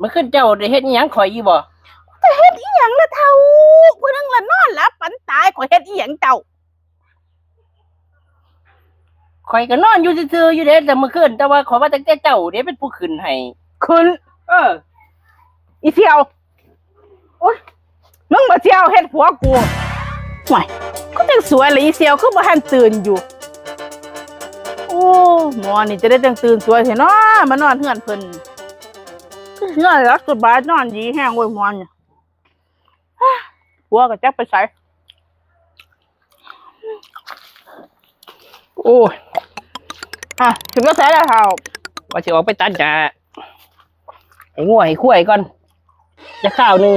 ມື້ຄືນເຈົ້າໄດ້ເຮັດອີ່ຫຍັງຂ້ອຍຢູ່ບໍ່? ຈະເຮັດອີ່ຫຍັງລະເຖົ້າ? ຜູ້ໜຶ່ງລະນອນຫຼັບຝັນຕາຍ ຂ້ອຍເຮັດອີ່ຫຍັງເຈົ້າ? ຂ້ອຍກໍນອນຢູ່ຊື່ໆຢູ່ເດ້ ແຕ່ມື້ຄືນ ແຕ່ວ່າຂ້ອຍວ່າຕັ້ງແຕ່ເຈົ້າເດ້ເປັນຜູ້ຂຶ້ນໃຫ້. ຂຶ້ນ? ເອີ. ອີ່ສ່ຽວ. ໂອ້ຍ ມຶງບໍ່ສ່ຽວເຮັດຜົວກູ. ໂອ້ຍ ຄືຈັ່ງສວຍລະ ອີ່ສ່ຽວ ຄືບໍ່ທັນຕື່ນຢູ່? ໂອ້ ໝໍນີ້ຈະໄດ້ຈັ່ງຕື່ນສວຍແທ້ເນາະ ມານອນເຮືອນເພິ່ນ. ຄືຊິນອນຫຼັບສະບາຍ ນອນດີແຮງເວີຍໝໍນີ້. ຜົວກໍຈັກໄປໃສ. ໂອ້ຍ ອ່ະ ຊິໄປໃສລະເຖົ້າ? ວ່າຊິອອກໄປຕັດຫຍ້າໃຫ້ງົວໃຫ້ຄວາຍກ່ອນຈັກຄາວໜຶ່ງ.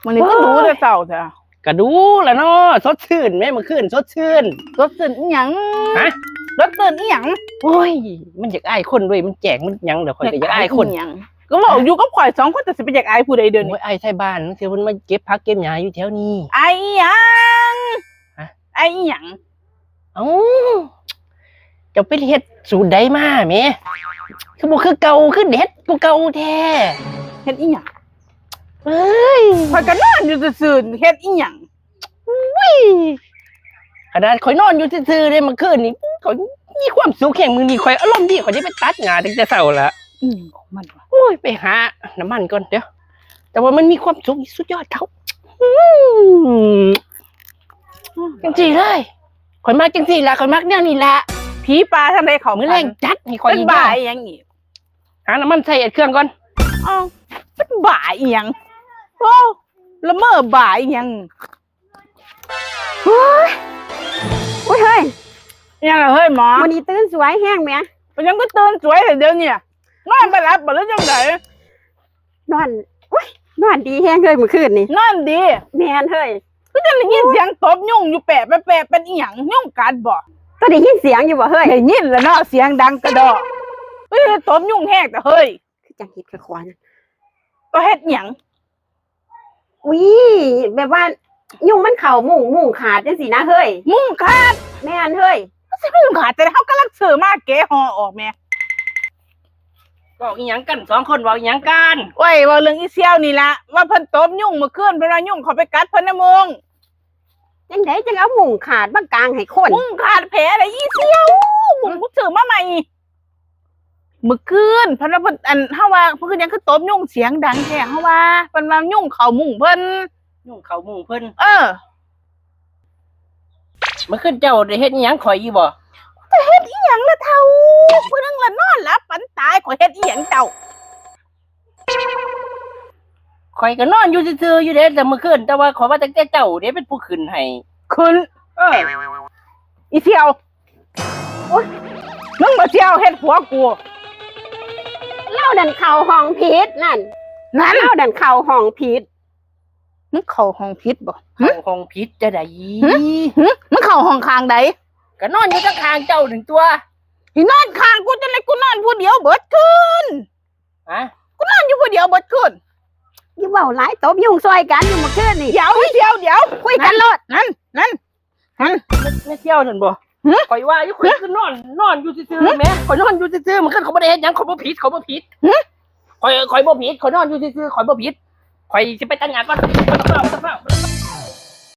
ມື້ນີ້ຄືດູແຕ່ເຊົ້າແທ້? ກະດູລະເນາະ ສົດຊື່ນແມ ມື້ຄືນສົດຊື່ນ. ສົດຊື່ນອີ່ຫຍັງ? ຮະ? ສົດຊື່ນອີ່ຫຍັງ? ໂອ້ຍ ມັນຢາກອາຍຄົນເວີຍ ມັນແຈ້ງມັນຫຍັງດອກ ຂ້ອຍກໍຢາກອາຍຄົນ. ຢາກອາຍອີ່ຫຍັງ? ກໍເວົ້າຢູ່ກັບຂ້ອຍສອງຄົນ ຈະຊິໄປຢາກອາຍຜູ້ໃດເດີນີ້? ໂອ້ຍ ອາຍໄທບ້ານ ເທື່ອເພິ່ນມາເກັບຜັກເກັບຫຍ້າຢູ່ແຖວນີ້. ອາຍອີ່ຫຍັງ? ຮະ? ອາຍອີ່ຫຍັງ? ເອົ້າ ເຈົ້າໄປເຮັດສູດໃດມາແໝ? ຄືບໍ່ຄືເກົ່າ ຄືເດັດກວ່າເກົ່າແທ້. ເຮັດອີ່ຫຍັງ? ເອີຍ ຂ້ອຍກໍນອນຢູ່ຊື່ໆ ເຮັດອີ່ຫຍັງ? ອຸ້ຍ ຂະໜາດຂ້ອຍນອນຢູ່ຊື່ໆເດ້ ມື້ຄືນນີ້ຂ້ອຍມີຄວາມສຸກແຮງ. ມື້ນີ້ຂ້ອຍອາລົມດີ ຂ້ອຍໄດ້ໄປຕັດຫຍ້າຕັ້ງແຕ່ເຊົ້າລະ. ອີ່ຫຍັງຂອງມັນວະ? ໂອ້ຍ ໄປຫານ້ຳມັນກ່ອນ ດຽວ. ແຕ່ວ່າມັນມີຄວາມສຸກສຸດຍອດເທົ່າ. ອືມ ຈັ່ງຊີ້ເລີຍ ຂ້ອຍມັກຈັ່ງຊີ້ລະ ຂ້ອຍມັກແນວນີ້ລະ. ຜີປ່າທາງໃດເຂົ້າ ມື້ແລງຈັດໃຫ້ຂ້ອຍ. ເປັນບ້າອີ່ຫຍັງອີກ? ຫານ້ຳມັນໃສ່ເອັດເຄື່ອງກ່ອນ. ເອົ້າ ເປັນບ້າອີ່ຫຍັງ? ໂອ້ ລະເມີບ້າອີ່ຫຍັງ? ໂອ້ຍ ໂອ້ຍ ເຮີ້ຍ ອີ່ຫຍັງລະເຮີ້ຍໝໍ? ມື້ນີ້ຕື່ນສວຍແຮງແໝ. ເປັນຫຍັງຄືຕື່ນສວຍແທ້ດຽວນີ້? ນອນບໍ່ຫຼັບບໍ່ ຫຼືຈັ່ງໃດ? ນອນ ໂອ້ຍ ນອນດີແຮງເຮີ້ຍ ມື້ຄືນນີ້. ນອນດີ? ແມ່ນເຮີ້ຍ. ຄືຈັ່ງໄດ້ຍິນສຽງຕົບຍຸງຢູ່ແປະແປະແປະ ເປັນອີ່ຫຍັງ? ຍຸງກັດບໍ່? ເຈົ້າໄດ້ຍິນສຽງຢູ່ບໍ່ເຮີ້ຍ? ໄດ້ຍິນລະເນາະ ສຽງດັງກະດໍ້. ເອີ ຕົບຍຸງແຮງແທ້ເຮີ້ຍ. ຄືຈັ່ງເຮັດຄືຄວາຍ. ເຈົ້າເຮັດຫຍັງ? ອຸ້ຍ ແບບວ່າຍຸງມັນເຂົ້າມຸ້ງ ມຸ້ງຂາດຈັ່ງຊີ້ນະເຮີ້ຍ. ມຸ້ງຂາດ? ແມ່ນເຮີ້ຍ. ມັນຊິມຸ້ງຂາດຈັ່ງໃດ? ເຮົາກຳລັງຊື້ມາແກະຫໍ່ອອກແໝ. ເວົ້າອີ່ຫຍັງກັນ ສອງຄົນເວົ້າອີ່ຫຍັງກັນ? ໂອ້ຍ ເວົ້າເລື່ອງອີ່ສ່ຽວນີ້ລະ ວ່າເພິ່ນຕົບຍຸງມື້ຄືນ ເພິ່ນວ່າຍຸງເຂົ້າໄປກັດເພິ່ນໃນມຸ້ງ. ຈັ່ງໃດຈັ່ງເອົາມຸ້ງຂາດມາກາງໃຫ້ຄົນ? ມຸ້ງຂາດແຜໃດ ອີ່ສ່ຽວ? ມຸ້ງກູຊື້ມາໃໝ່. ມື້ຄືນເພິ່ນວ່າເພິ່ນ ອັນ ເຮົາວ່າເພິ່ນຄືຫຍັງຄືຕົບຍຸງສຽງດັງແທ້ ເຮົາວ່າ ເພິ່ນວ່າຍຸງເຂົ້າມຸ້ງເພິ່ນ. ຍຸງເຂົ້າມຸ້ງເພິ່ນ? ເອີ. ມື້ຄືນເຈົ້າໄດ້ເຮັດອີ່ຫຍັງຂ້ອຍຢູ່ບໍ່? ຈະເຮັດອີ່ຫຍັງລະເຖົ້າ? ຜູ້ໜຶ່ງລະນອນຫຼັບຝັນຕາຍ ຂ້ອຍເຮັດອີ່ຫຍັງເຈົ້າ? ຂ້ອຍກໍນອນຢູ່ຊື່ໆຢູ່ເດ້ ແຕ່ມື້ຄືນ ແຕ່ວ່າຂ້ອຍວ່າຕັ້ງແຕ່ເຈົ້າເດ້ເປັນຜູ້ຂຶ້ນໃຫ້. ຂຶ້ນ? ເອີ. ອີ່ສ່ຽວ. ໂອ້ຍ ມຶງບໍ່ສ່ຽວເຮັດຜົວກູ. ລາວນັ້ນເຂົ້າຫ້ອງຜິດນັ້ນ. ນັ້ນ ລາວນັ້ນເຂົ້າຫ້ອງຜິດ. ມຶງເຂົ້າຫ້ອງຜິດບໍ່? ຫຶ? ເຂົ້າຫ້ອງຜິດຈັ່ງໃດ? ຫຶ? ຫຶ? ມຶງເຂົ້າຫ້ອງຂ້າງໃດ? ກໍນອນຢູ່ທາງຂ້າງເຈົ້ານັ້ນຕົວະ. ຊິນອນຂ້າງກູຈັ່ງໃດ? ກູນອນຜູ້ດຽວເບິດຄືນ. ຮະ? ກູນອນຢູ່ຜູ້ດຽວເບິດຄືນ. ຢ່າເວົ້າຫຼາຍ ຕົບຍຸງຊ່ອຍກັນຢູ່ມື້ຄືນນີ້. ດຽວ ດຽວ ດຽວ ຄຸຍກັນໂລດ. ນັ້ນ ນັ້ນ ຫັ້ນ ແມ່ນ ແມ່ນສ່ຽວນັ້ນບໍ່? ຫຶ? ຂ້ອຍວ່າຢູ່ ຂ້ອຍຄືນອນ ນອນຢູ່ຊື່ໆແໝ. ຂ້ອຍນອນຢູ່ຊື່ໆ ມື້ຄືນຂ້ອຍບໍ່ໄດ້ເຮັດຫຍັງ ຂ້ອຍບໍ່ຜິດ ຂ້ອຍບໍ່ຜິດ. ຫຶ? ຂ້ອຍ ຂ້ອຍບໍ່ຜິດ ຂ້ອຍນອນຢູ່ຊື່ໆ ຂ້ອຍບໍ່ຜິດ. ຂ້ອຍຊິໄປຕັດຫຍ້າກ່ອນ ຂ້ອຍຕ້ອງເຝົ້າ ຕ້ອງເຝົ້າ.